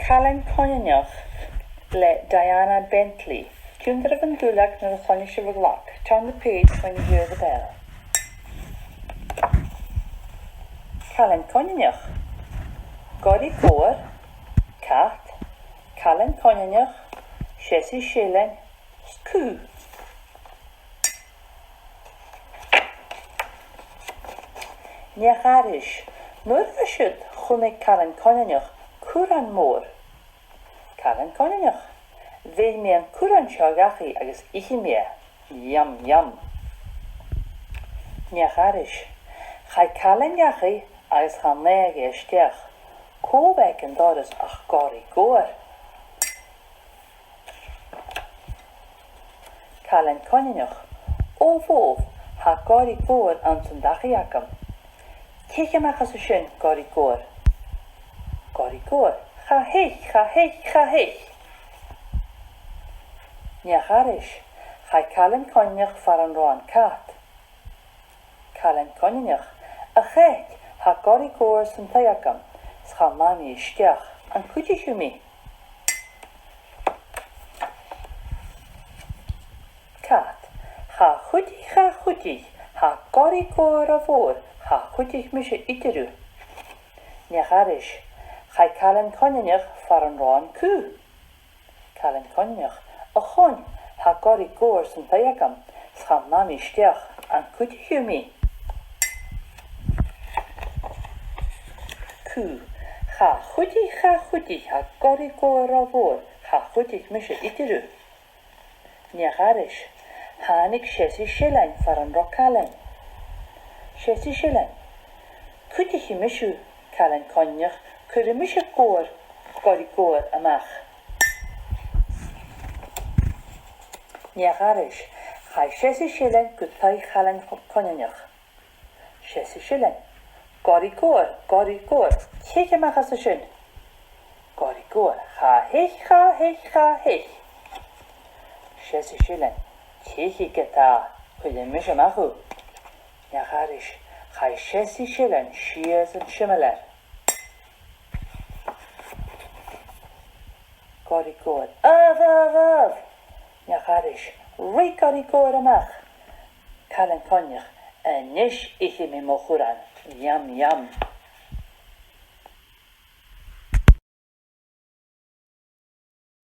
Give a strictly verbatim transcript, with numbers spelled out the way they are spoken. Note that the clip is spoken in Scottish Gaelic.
Cailean Coineanach le Diana Bentley. Tionndaidh an duilleag nuair a chluinneas sibh an glag. Turn the page when you hear the bell. Cailean Coineanach. Goraidh Gobhar, cat, Cailean Coineanach, seasamh seillean, is cù. Neach-aithris. Nuair a bha siud, chunnaic Cailean Coineanach curran mòr. Cailean Coineanach. Bheir mi an curran seo dhachaigh agus ithidh mi e. Yum, yum. Neach-aithris. Chaidh Cailean dhachaigh agus chan fhaigheadh e a-steach. Cò bh' aig an doras ach Goraidh Gobhar. Cailean Coineanach. Ò bhobh, tha Goraidh Gobhar anns an dachaigh agam. Teich a-mach às a sin, Goraidh Gobhar. Goraidh Gobhar. Cha theich, cha theich, cha theich. Neach-aithris. Chaidh Cailean Coineanach far an robh an cat. Cailean Coineanach. A chait, tha Goraidh Gobhar san taigh agam, is chan fhaigh mi e a-steach. An cuidich thu mi? Cat. Cha chuidich, cha chuidich, tha Goraidh Gobhar ro mhòr, cha chuidich mise idir thu. Neach-aithris. Chaidh Cailean Coineanach far an robh an cù. Cailean Coineanach. A choin, tha Goraidh Gobhar san taigh agam, is chan fhaigh mi e a-steach. An cuidich thu mi? Cù. Cha chuidich, cha chuidich, tha Goraidh Gobhar ro mhòr, cha chuidich mise idir thu. Neach-aithris. Thàinig seasamh seillean far an robh Cailean. Seasamh seillean. Cuidichidh mise thu, Cailean Coineanach, cuiridh mise Gobhar, Goraidh Gobhar a-mach. Neach-aithris. Chaidh seasamh seillean gu taigh Chailein Co-, Coineanach. Seasamh seillean. Goraidh Gobhar, Goraidh Gobhar, teich a-mach às a sin. Goraidh Gobhar. Cha theich, cha theich, cha theich. Seasamh seillean. Teichidh ge-tà, cuiridh mise a-mach thu. Neach-aithris. Chaidh seasamh seillean sìos an similear. Goraidh Gobhar. Obh, obh, obh! Neach-aithris. Ruith Goraidh Gobhar a-mach. Cailean Coineanach. A-nis ithidh mi mo churran. Yum, yum.